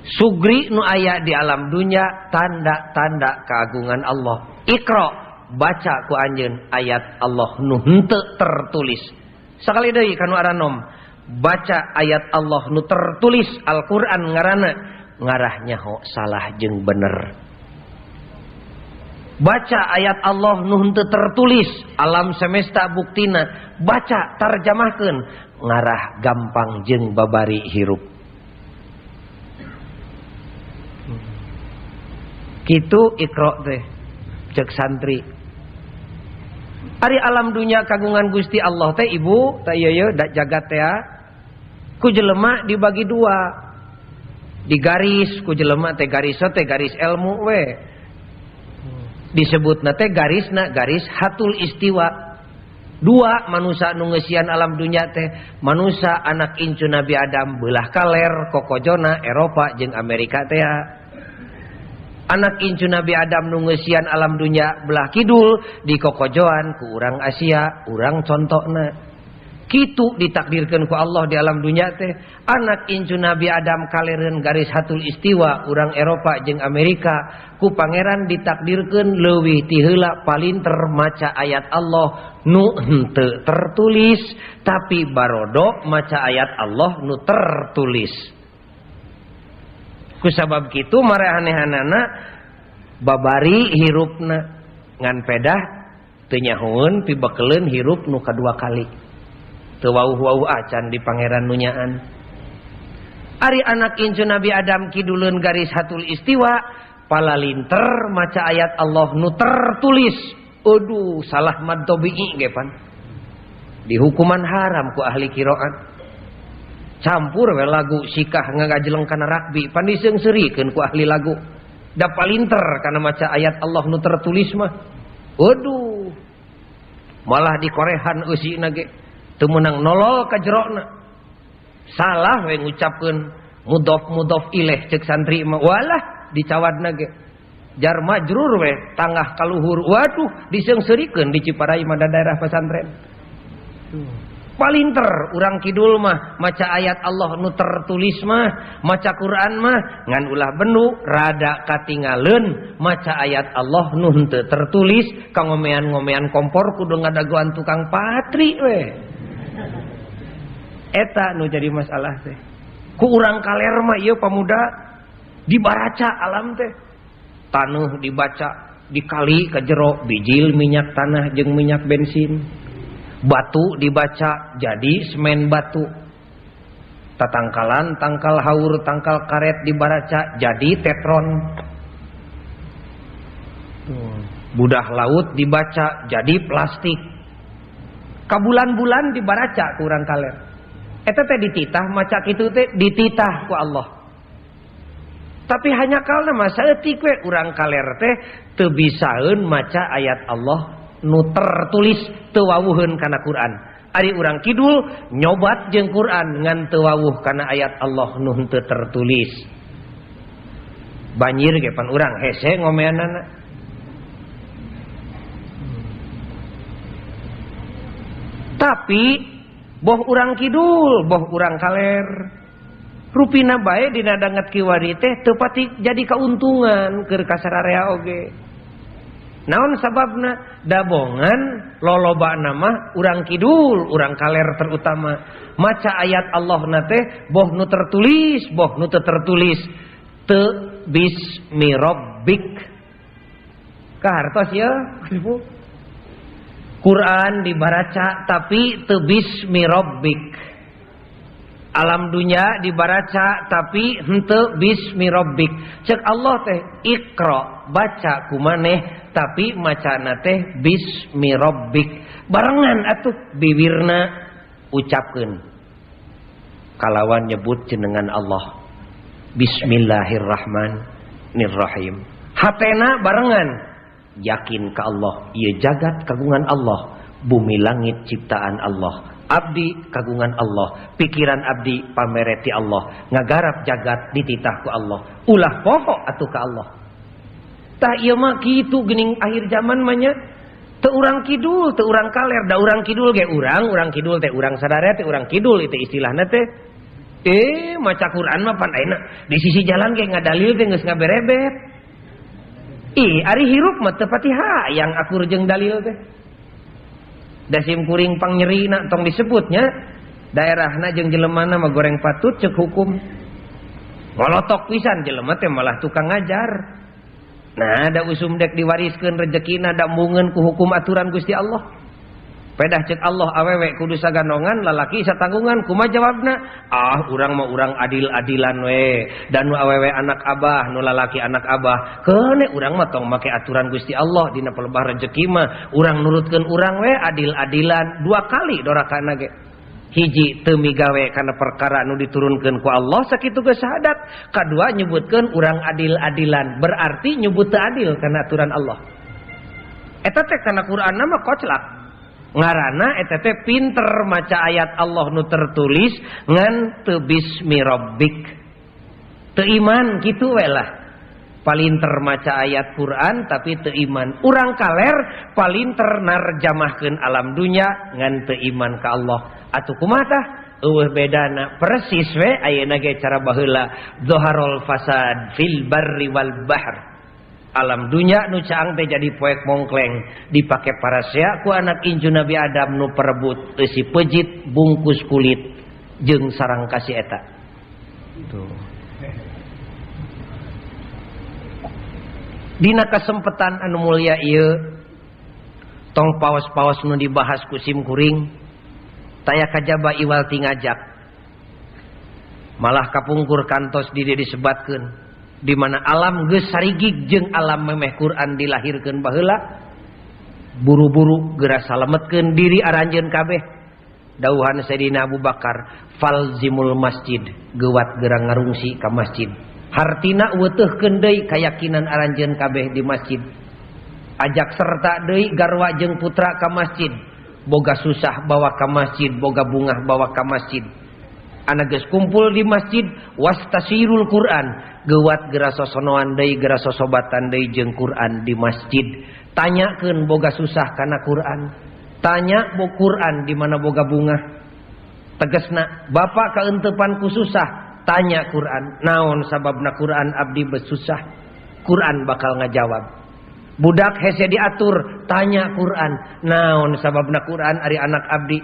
Sugri nu aya di alam dunya tanda-tanda keagungan Allah. Iqra, baca ku anjeun ayat Allah nu henteu tertulis. Sakali deui kanu aranom, baca ayat Allah nu tertulis Al-Qur'an ngaranna ngarah nyaho salah jeung bener. Baca ayat Allah nu henteu tertulis alam semesta buktina, baca tarjamahkeun ngarah gampang jeung babari hirup. Kitu Iqra teh cek santri. Ari alam dunya kagungan Gusti Allah teh ibu teh ieu ye jagat teh ku jelema dibagi dua. Digaris ku jelema teh garis teh garis ilmu we. Disebutna teh garisna garis hatul istiwa. Dua manusia nu ngeusian alam dunya teh manusia anak incu Nabi Adam belah kaler kokojona Eropa jeung Amerika teh. Anak incu Nabi Adam nu ngeusian alam dunya belah kidul di kokojoan ku urang Asia, urang contokna. Kitu ditakdirkeun ku Allah di alam dunya teh anak incu Nabi Adam kalereun garis hatul istiwa urang Eropa jeung Amerika ku pangeran ditakdirkeun leuwih ti heula palinter maca ayat Allah nu henteu tertulis tapi barodo maca ayat Allah nu tertulis. Kusabab kitu marehanehanana babari hirupna ngan pedah teu nyahoeun pibekeleun hirup nu kadua kali. Teu wauh-wauh acan di pangeran nu nyaan. Ari anak incu Nabi Adam kiduleun garis hatul istiwa palalinter maca ayat Allah nu tertulis. Aduh salah mad tabi'i ge pan. Dihukuman haram ku ahli qiraat. Campur we lagu sikah ngagajeleng kana rugby pan diseungseurikeun ku ahli lagu. Da palinter kana maca ayat Allah nu tertulis mah. Aduh. Malah dikorehan eusina ge. Teu meunang nolol ka jerona. Salah we ngucapkeun mudhof mudhof ilaih cek santri mah. Walah dicawadna ge. Jar majrur we tangah kaluhur. Waduh diseungseurikeun di Ciparai mah daerah pesantren. Palinter urang kidul mah maca ayat Allah nu tertulis mah, maca Quran mah ngan ulah bendu rada katingaleun maca ayat Allah nu henteu tertulis ka ngomean-ngomean kompor kudu ngadagoan tukang patri we. Eta nu jadi masalah teh. Ku urang kaler mah ieu pamuda dibaraca alam teh. Taneuh dibaca dikali ka jero bijil minyak tanah jeung minyak bensin. Batu dibaca jadi semen batu. Tatangkalan tangkal haur tangkal karet dibaraca jadi tetron. Budah laut dibaca jadi plastik. Kabulan-bulan dibaraca ku urang kaler. Eta teh dititah maca kitu teh dititah ku Allah. Tapi hanya kalna mah saeutik we urang kaler teh teu bisaeun maca ayat Allah nu tertulis teu wawuheun kana Quran. Ari urang kidul nyobat jeung Quran ngan teu wawuh kana ayat Allah nu henteu tertulis. Banjir ge pan urang hese ngomeanana. Tapi boh urang kidul, boh urang kaler. Rupina bae dina danget kiwari teh teu pati jadi kauntungan keur kasararea oge. Naon sababna? Dabongan lolobana mah urang kidul, urang kaler terutama. Maca ayat Allah na teh boh nu tertulis, boh nu teu tertulis. Teu bismi rabbik. Kahartos ya, Ibu. Quran dibaraca tapi teu bismi rabbik. Alam dunya dibaraca tapi henteu bismi rabbik. Cek Allah teh Iqra, baca kumaneh tapi macana teh bismi rabbik. Barengan atuh bibirna ucapkeun. Kalawan nyebut jenengan Allah. Bismillahirrahmanirrahim. Hatena barengan yakin ka Allah, ieu jagat kagungan Allah, bumi langit ciptaan Allah. Abdi kagungan Allah, pikiran abdi pamereti Allah, ngagarap jagat dititah ku Allah. Ulah poho atuh ka Allah. Tah ieu mah kitu geuning akhir zaman mah nya. Teu urang kidul, teu urang kaler, da urang kidul ge urang, urang kidul teh urang sadarea teh urang kidul itu istilahna teh. Maca Quran mah pan ayeuna di sisi jalan ge ngadalil teh geus ngaberebet. Ih, ari hirup mah teu pati hayang akur jeung dalil teh. Dasim kuring pangnyerina tong disebutnya daerahna jeung jelemana mah goreng patut cek hukum. Ngolotok pisan jelema teh malah tukang ngajar. Nah, da usum dek diwariskeun rejekina da embungeun ku hukum aturan Gusti Allah. Pedah cek Allah awewe kudu sagandongan lalaki satanggungan kumaha jawabna? Ah urang mah urang adil-adilan we. Dan nu awewe anak abah, nu lalaki anak abah. Keune urang mah tong make aturan Gusti Allah dina pelebah rejeki mah urang nurutkeun urang we adil-adilan dua kali dorakana ge. Hiji teu migawe kana perkara nu diturunkeun ku Allah sakitu geus syahadat. Kadua nyebutkeun urang adil-adilan berarti nyebut teu adil kana aturan Allah. Eta teh kana Quran mah koclak. Ngarana eta teh pinter maca ayat Allah nu tertulis ngan teu bismi rabbik. Teu iman kitu we lah. Palinter maca ayat Quran tapi teu iman. Urang kaler palinter narjamahkeun alam dunya ngan teu iman ka Allah. Atuh kumaha tah? Eueuh bedana persis we ayeuna ge cara baheula zaharul fasad fil barri wal bahr. Alam dunya nu caang teh jadi poek mongkleng dipake parasea ku anak incu Nabi Adam nu perebut eusi pejit bungkus kulit jeung sarang kasih eta. Tuh. Dina kasempetan anu mulia ieu tong paos-paos nu dibahas ku sim kuring taya kajaba iwal ti ngajak malah kapungkur kantos di dieu disebatkeun di mana alam geus sarigig jeung alam memeh Quran dilahirkeun baheula buru-buru geura salametkeun diri aranjeun kabeh dauhan Sayyidina Abu Bakar falzimul masjid geuwat geura ngarungsi ka masjid hartina weteuhkeun deui kayakinan aranjeun kabeh di masjid ajak serta deui garwa jeung putra ka masjid boga susah bawa ka masjid boga bungah bawa ka masjid anak geus kumpul di masjid wastasirul Quran geuwat geura sosonoan deui geura sosobatan deui jeung Quran di masjid tanyakeun boga susah kana Quran tanya bo Quran di mana boga bungah tegasna bapak kaeuntepan ku susah tanya Quran naon sababna Quran abdi besusah Quran bakal ngajawab budak hese diatur tanya Quran naon sababna Quran ari anak abdi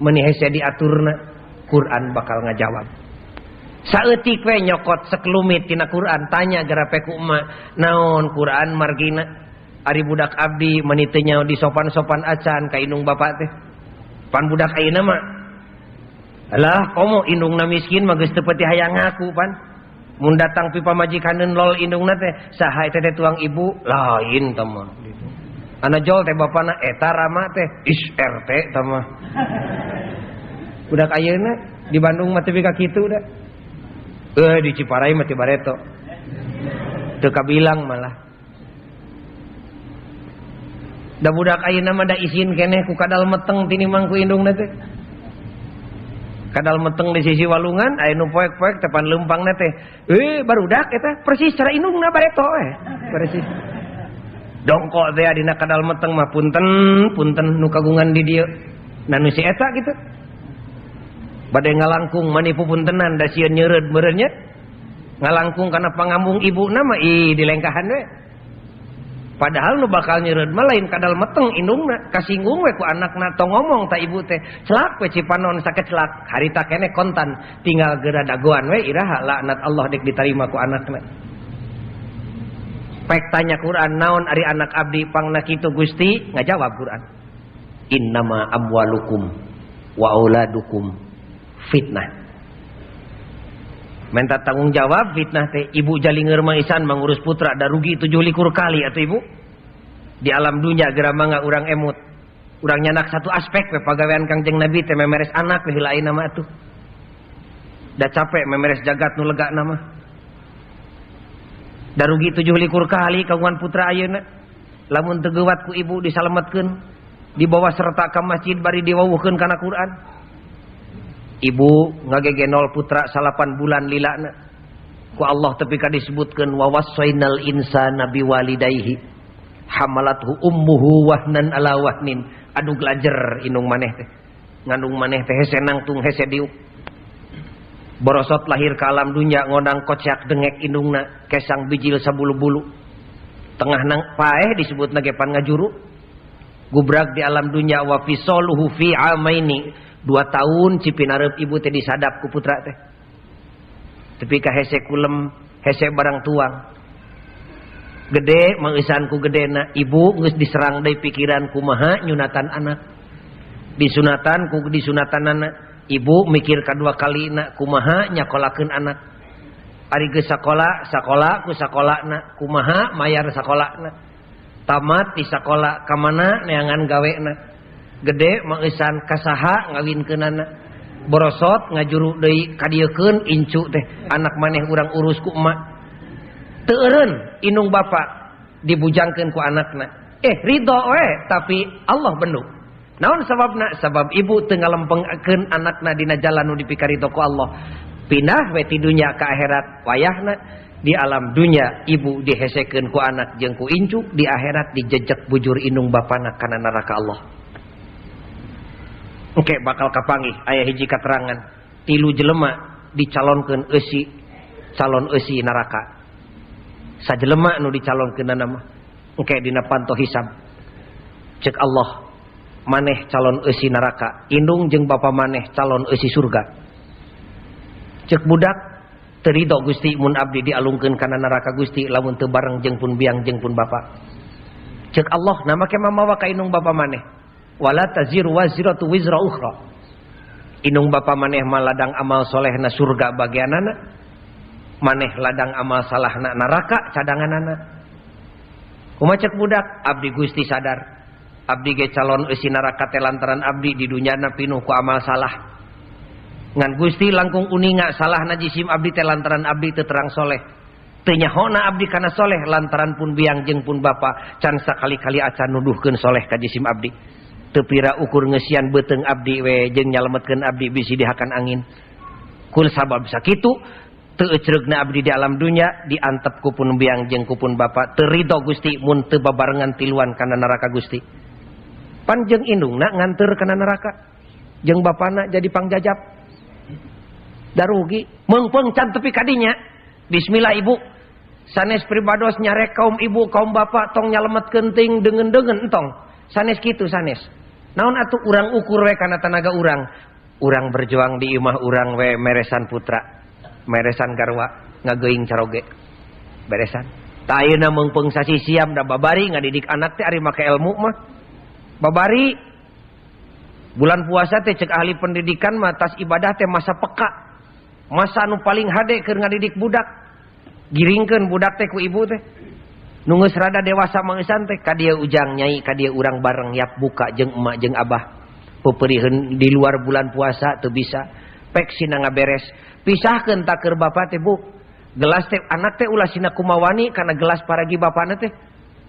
meuni hese diaturna Quran bakal ngajawab. Saeutik we nyokot sekelumit tina Quran tanya geura pe ku emak naon Quran margina ari budak abdi meuni teu nyaho disopan-sopan acan ka indung bapak teh. Pan budak ayeuna mah alah komo indungna miskin mah geus teu peuti hayang ngaku pan. Mun datang pi pamajikaneun lol indungna teh saha eta teh tuang ibu lain teh mah gitu. Ana jol teh bapana eta rama teh is RT teh mah. Budak ayeuna di Bandung mah teu ka kitu da. Di Ciparai mah teu bareto. Teu kabilang malah. Da budak ayeuna mah da isin keneh ku kadal meteng tinimang ku indungna teh. Kadal meteng di sisi walungan aya nu poek-poek teh pan leumpangna teh. Barudak eta persis cara indungna bareto we. Persis. Dongkok teh dina kadal meteng mah punten, punten nu kagungan di dieu. Nah nu si eta kitu. Bade ngalangkung manipu puntenan da sieun nyeureud meureun nya. Ngalangkung kana pangambung ibuna mah ih dilengkahan we. Padahal nu bakal nyeureud mah lain kadal meteng indungna, kasinggung we ku anakna tong ngomong ta ibu teh. Celak we cipanon sakecelak, harita keneh kontan, tinggal geura dagoan we iraha laknat Allah dek ditarima ku anakna. Pek tanya Quran naon ari anak abdi pangna kitu Gusti, ngajawab Quran. Innama amwalukum wa auladukum fitnah. Minta tanggung jawab fitnah teh ibu jalingeur mah isan mangurus putra da rugi 27 kali atuh ibu. Di alam dunya geura mangga urang emut. Urang nyanak satu aspek we pagawean Kangjeng Nabi teh memeres anak we heula ayeuna mah atuh. Da capek memeres jagat nu lega mah. Da rugi 27 kali kagungan putra ayeuna. Lamun teu geuwat ku ibu disalametkeun, dibawa serta ka masjid bari diwawuhkeun kana Quran. Ibu ngagegenol putra 8 bulan lilana ku Allah tepi ka disebutkeun wa wassainal insana biwalidayhi hamalathu ummuhu wahnan ala wahnin. Aduh gelajer indung maneh teh ngandung maneh teh hese nangtung hese diuk borosot lahir ka alam dunya ngonang kocak dengek indungna kesang bijil sabulu-bulu tengah nang paeh disebutna ge pan ngajuru gubrak di alam dunya wa fisaluhu fi amaini 2 tahun cipinareup ibu teh disadap ku putra teh. Tepi ka hese kulem, hese barang tuang. Gede mangeusan ku gedena, ibu geus diserang deui pikiran kumaha nyunatan anak. Disunatan ku disunatanana ibu mikir kadua kalina kumaha nyakolakeun anak. Ari geus sakola, sakola ku sakolana kumaha mayar sakolana. Tamat di sakola ka mana neangan gawena. Gede mangeusan ka saha ngawinkeunana. Borosot ngajuru deui kadieukeun incu teh anak maneh urang urus ku emak. Teu eureun indung bapa dibujangkeun ku anakna. Ridho we tapi Allah bendung. Naon sababna? Sabab ibu teu ngalempengkeun anakna dina jalan nu dipikaridho ku Allah. Pindah we ti dunya ka akhirat wayahna di alam dunya ibu dihesekeun ku anak jeung ku incu, di akhirat dijejek bujur indung bapana kana neraka Allah. Oke, bakal kapanggih aya hiji katerangan tilu jelema dicalonkeun eusi calon eusi neraka. Sajelema nu dicalonkeunana mah engke dina panto hisab. Cek Allah, maneh calon eusi neraka, indung jeung bapa maneh calon eusi surga. Cek budak teu ridho Gusti mun abdi dialungkeun kana neraka Gusti lamun teu bareng jeung pun biang jeung pun bapa. Cek Allah, na make mamawa ka indung bapa maneh. Wala taziru waziratu wizra ukhra. Indung bapa maneh mah ladang amal solehna surga bagianana, maneh ladang amal salahna neraka cadanganana. Kumaha cek budak? Abdi Gusti sadar abdi ge calon eusi neraka teh lantaran abdi di dunyana pinuh ku amal salah. Ngan Gusti langkung uninga salahna jisim abdi teh lantaran abdi teu terang soleh. Teu nyahona abdi kana soleh lantaran pun biang jeung pun bapa can sakali-kali acan nuduhkeun soleh ka jisim abdi. Teu pira ukur ngeusian beuteung abdi we jeung nyalametkeun abdi bisi dihakan angin. Kul sabab sakitu teu ecreugna abdi di alam dunya diantep ku pun biang jeung ku pun bapa. Teu ridho Gusti mun teu babarengan tiluan kana neraka Gusti. Pan jeung indungna nganteur kana neraka, jeung bapana jadi pangjajab. Darugi meungpeung can tepi kadinya. Bismillah ibu. Sanes pribados nyarek kaum ibu kaum bapak tong nyalemetkeun teuing deungeun-deungeun entong. Sanes kitu sanes. Naon atuh urang ukur we kana tanaga urang. Urang berjuang di imah urang we meresan putra, meresan garwa, ngageuing caroge. Beresan. Ta ayeuna meungpeung sasisiam da babari ngadidik anak teh ari make ilmu mah. Babari bulan puasa teh cek ahli pendidikan mah tas ibadah teh masa peka. Masa anu paling hade keur ngadidik budak. Giringkeun budak teh ku ibu teh. Nu geus rada dewasa mangeusan teh ka dieu ujang nyai ka dieu urang bareng yap buka jeung emak jeung abah. Peupeuriheun di luar bulan puasa teu bisa. Pek sina ngaberes. Pisahkeun taker bapa teh bu. Gelas teh anak teh ulah sina kumawani kana gelas paragi bapana teh.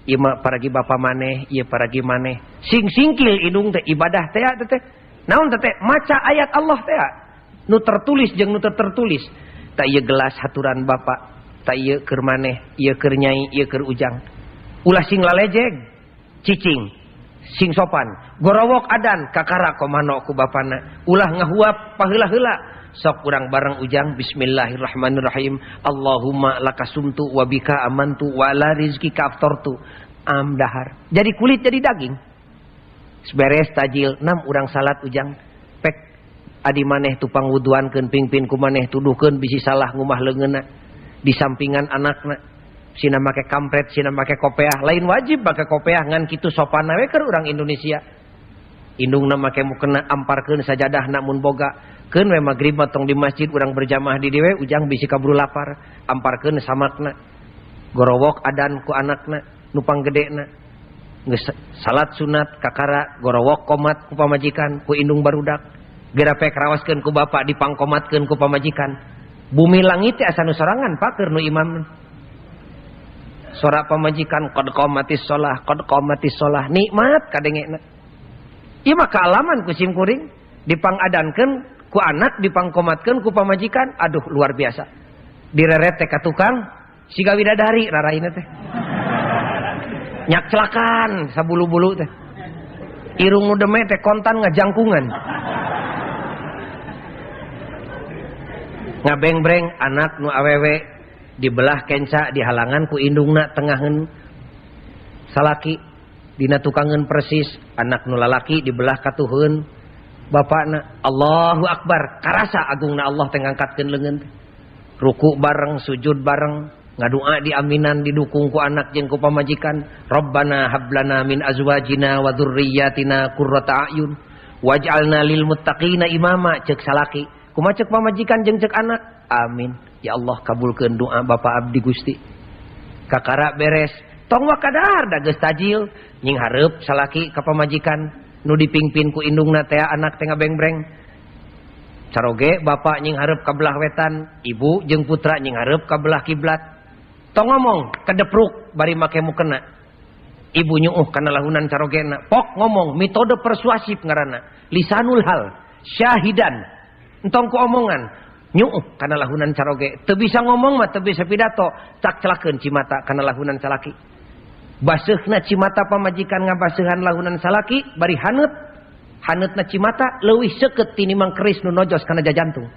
Ieu mah paragi bapa maneh, ieu paragi maneh. Sing singkil indung teh ibadah teh teh. Naon teh maca ayat Allah teh. Nu tertulis jeung nu tertulis. Ta ieu gelas haturan bapa, ta ieu keur maneh, ieu keur nyai, ieu keur ujang. Ulah sing lalejeg, cicing, sing sopan. Gorowok adan kakara komano ku bapana. Ulah ngahuap paheula-heula. Sok urang bareng ujang bismillahirrahmanirrahim. Allahumma lakasumtu wa bika amantu wa ala rizkika aftartu. Am dahar. Jadi kulit jadi daging. Beres tajil nam urang salat ujang. Pek adi maneh tupang wuduankeun pingpin ku maneh tuduhkeun bisi salah ngumah leungeunna. Di sampingan anakna sina make kampret, sina make kopeah, lain wajib make kopeah ngan kitu sopan we keur urang Indonesia. Indungna make mukena amparkeun sajadahna mun boga. Keun we magrib mah tong di masjid urang berjamaah di dieu ujang bisi kaburu lapar, amparkeun samakna. Gorowok adan ku anakna, nu panggedena. Geus salat sunat kakara gorowok komat ku pamajikan, ku indung barudak. Geura pek rawaskeun ku bapa dipangkomatkeun ku pamajikan. Bumi langit teh asa nu sorangan pak keur nu imam. Sora pamajikan qad qamatis shalah, qad qamatis shalah, nikmat kadengena. Ieu mah kaalaman ku sim kuring dipangadankeun ku anak dipangkomatkeun ku pamajikan, aduh luar biasa. Direret teh ka tukang siga widadari raraina teh. Nyak celakan sabulu-bulu teh. Irung nu deme teh kontan ngajangkungan. Ngabengbreng anak nu awewe dibelah kenca dihalangan ku indungna tengaheun salaki dina tukangeun persis, anak nu lalaki dibelah katuheun bapakna. Allahu akbar, karasa agungna Allah teh ngangkatkeun leungeun teh. Ruku bareng, sujud bareng, ngadua diaminan didukung ku anak jeung ku pamajikan. Rabbana hablana min azwajina wa dzurriyyatina qurrata a'yun Waj'alna lil muttaqina imama cek salaki. Kumaha cek pamajikan jeung cek anak? Amin. Ya Allah kabulkeun doa Bapak abdi Gusti. Kakara beres. Tong wakadar da geus tajil nying hareup salaki ka pamajikan nu dipingpin ku indungna teh anak teh ngabengbreng. Caroge bapak nying hareup ka belah wetan, ibu jeung putra nying hareup ka belah kiblat. Tong ngomong kedepruk bari make mukena. Ibu nyuuh kana lahunan carogena. Pok ngomong metode persuasif ngaranna. Lisanul hal syahidan. Entong ku omongan nyuuh kana lahunan caroge. Teu bisa ngomong mah teu bisa pidato, cak celakeun cimata kana lahunan salaki. Baseuhna cimata pamajikan ngabaseuhan lahunan salaki bari haneut. Haneutna cimata leuwih seukeut tinimang keris nu nojos kana jajantung.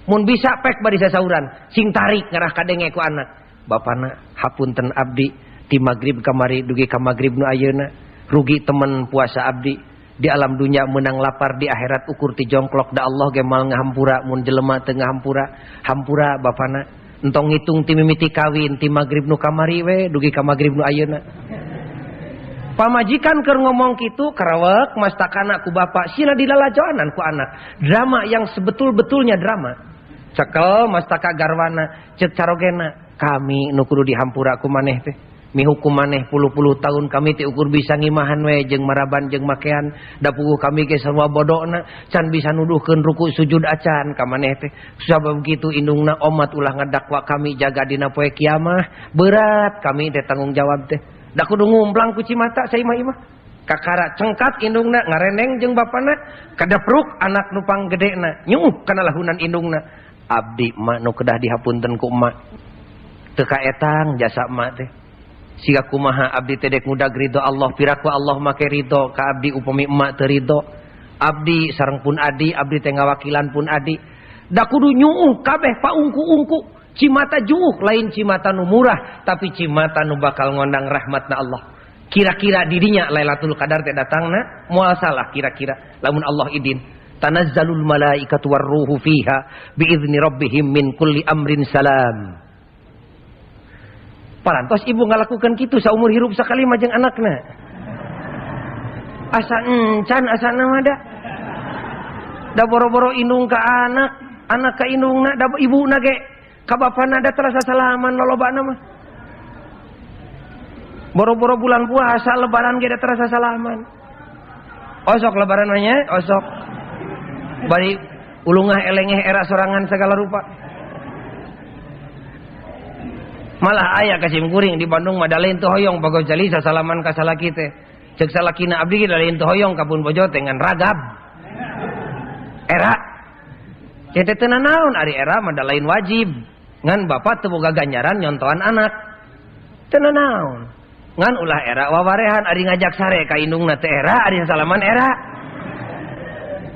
Mun bisa pek bari sasauran, sing tarik ngarah kadenge ku anak. Bapana hapunten abdi ti magrib kamari dugi ka magrib nu ayeuna, rugi temen puasa abdi. Di alam dunia menang lapar, di akhirat ukur ti jongklok, da Allah ge moal ngahampura mun jelema teu ngahampura. Hampura bapana. Entong ngitung ti mimiti kawin ti magrib nu kamari we dugi ka magrib nu ayeuna. Pamajikan keur ngomong kitu karawek mastakana ku bapak sina dilalajoanan ku anak. Drama yang sebetul-betulnya drama. Cekel mastaka garwana cek carogena kami nu kudu dihampura ku maneh teh. Mihukum maneh puluh-puluh tahun kami teh ukur bisa ngimahan we jeung maraban jeung makean da puguh kami ge sarua bodona can bisa nuduhkeun ruku sujud acan ka maneh teh. Sabab kitu indungna omat ulah ngadakwa kami jaga dina poe kiamah berat kami teh tanggung jawab teh. Da kudu ngumplang ku cimata saimah-imah. Kakara cengkat indungna ngareneng jeung bapana kadepruk anak nu panggedena nyuuh kana lahunan indungna. Abdi emak nu kedah dihapunten ku emak. Teu kaetang jasa emak teh. Siga kumaha abdi teh dek ngudag ridho Allah piraku Allah make ridho ka abdi upami emak teu ridho. Abdi sareng pun adi, abdi teh ngawakilan pun adi. Da kudu nyuuh kabeh paungku-ungku. Cimata juuh lain cimata nu murah tapi cimata nu bakal ngondang rahmatna Allah. Kira-kira dirinya Lailatul Qadar teh datangna moal salah kira-kira lamun Allah idin. Tanazzalul malaikatu warruhu fiha biizni rabbihim min kulli amrin salam. Parantos ibu ngalakukan kitu saumur hirup sakali mah jeung anakna. Asa encan asana mah da. Da boro-boro indung ka anak, anak ka indungna, da ibuna ge ka bapana da terasa salaman lolobana mah. Boro-boro bulan puasa lebaran ge da terasa salaman. Osok lebaran mah nya, osok. Bari ulungah elengeh era sorangan segala rupa. Malah aya ka simkuring di Bandung mah da lain teu hoyong Pak Gojali sasalaman ka salaki teh. Ceuk salakina abdi ge da lain teu hoyong ka pun bojo teh ngan ragab. Era. Cek teh teu nanaon ari era mah da lain wajib. Ngan bapak teu boga ganjaran nyontohan anak. Teu nanaon. Ngan ulah era wawarehan ari ngajak sare ka indungna teh era ari sasalaman era.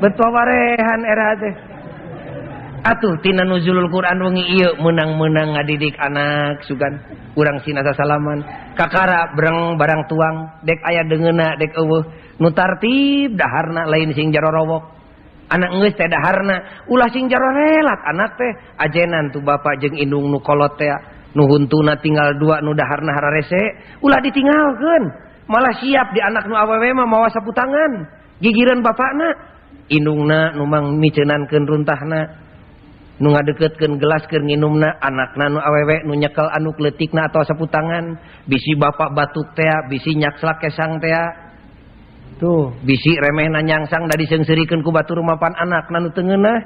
Bet wawarehan era teh. Atuh tina nuzulul Quran wengi ieu meunang-meunang ngadidik anak sugan urang sina sasalaman kakara breng barang tuang dek aya deungeuna dek eueuh nu tartib daharna lain sing jarorowok anak geus teh daharna ulah sing jarorelat anak teh ajenan tu bapak jeung indung nu kolot teh nu huntuna tinggal dua nu daharna hararese ulah ditinggalkeun malah siap di anak nu awewe mah mawa sapu tangan gigireun bapakna indungna nu mang miceunankeun runtahna nu ngadeukeutkeun gelas keur nginumna anakna nu awewe nu nyekel anu leutikna atawa sapu tangan bisi bapak batuk tea bisi nyakslak kesang tea tuh bisi remehna nyangsang da diseungseurikeun ku batur mapan anakna nu teu ngeunah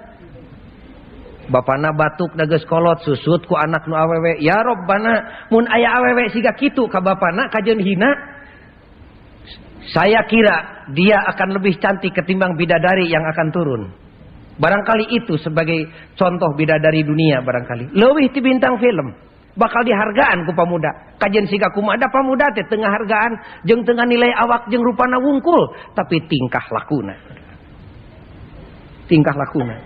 bapana batuk da geus kolot susut ku anak nu awewe ya Robbana mun aya awewe siga kitu ka bapana kajeun hina saya kira dia akan lebih cantik ketimbang bidadari yang akan turun. Barangkali itu sebagai contoh bidadari dunia barangkali. Leuwih ti bintang film. Bakal dihargaan ku pamuda. Kajian siga kumaha da pamuda teh tengah hargaan jeung tengah nilai awak jeung rupana wungkul, tapi tingkah lakuna. Tingkah lakuna.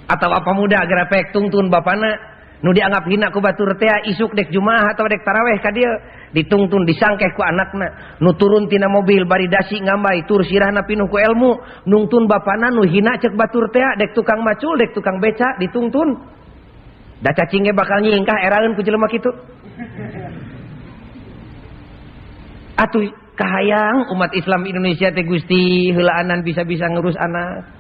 Atawa pamuda gerepek tungtun bapana nu dianggap hina ku batur teh isuk dek jumaah atawa dek taraweh ka dieu ditungtun disangkeh ku anakna nu turun tina mobil bari dasi ngambay tur sirahna pinuh ku ilmu nungtun bapana nu hina cek batur teh dek tukang macul dek tukang beca ditungtun da cacing ge bakal nyingkah eraeun ku jelema kitu. Atuh Kahayang umat Islam Indonesia teh Gusti heulaanan bisa-bisa ngurus anak.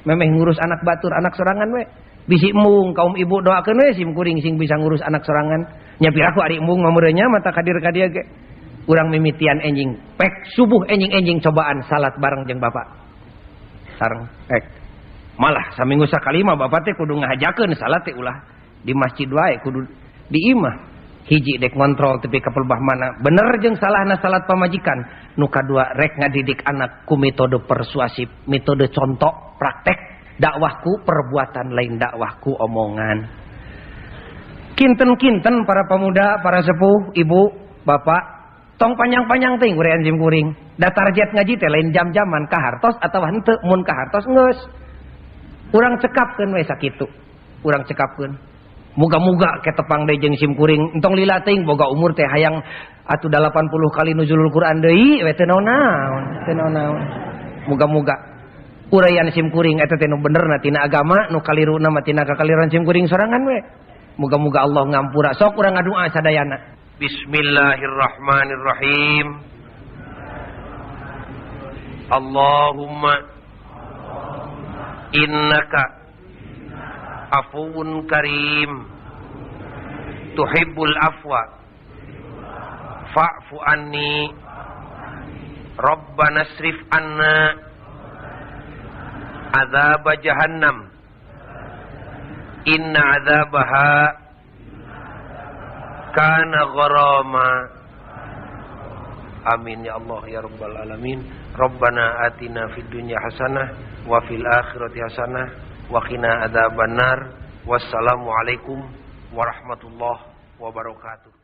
Memeh ngurus anak batur, anak sorangan we. Bisi embung kaum ibu doakeun we sim kuring sing bisa ngurus anak sorangan. Nya piraku ari embung mah meureunnya mata kadir ka dieu ge. Urang mimitian enjing pek subuh enjing-enjing cobaan salat bareng jeung bapak. Sareng pek. Malah saminggu sakali mah bapak teh kudu ngahajakeun salat teh ulah di masjid wae kudu di imah. Hiji dek ngontrol tepi ka pelbah mana bener jeung salahna salat pamajikan. Nu kadua rek ngadidik anak ku metode persuasif, metode contoh praktek dakwahku perbuatan lain dakwahku omongan. Kinten-kinten para pemuda, para sepuh, ibu, bapak, tong panjang-panjang teuing urang sim kuring. Da target ngaji teh lain jam-jaman kahartos atawa henteu, mun kahartos geus. Urang cekapkeun we sakitu. Urang cekapkeun. Muga-muga ketepang deui jeung sim kuring entong lila teuing boga umur teh hayang atuh 80 kali nuzulul Quran deui we teu naon-naon, teu naon-naon. Muga-muga uraian sim kuring eta teh nu benerna tina agama, nu kaliruna mah tina kakaliran sim kuring sorangan we. Muga-muga Allah ngampura. Sok urang ngadua sadayana. Bismillahirrahmanirrahim. Allahumma innaka afuwun karim tuhibbul afwa fa'fu anni rabbana srif anna azab jahannam inna azabaha kana gharama. Amin ya Allah ya rabbal alamin. Rabbana atina fid dunya hasanah wa fil akhirati hasanah wa qina adzabannar. Wassalamualaikum warahmatullahi wabarakatuh.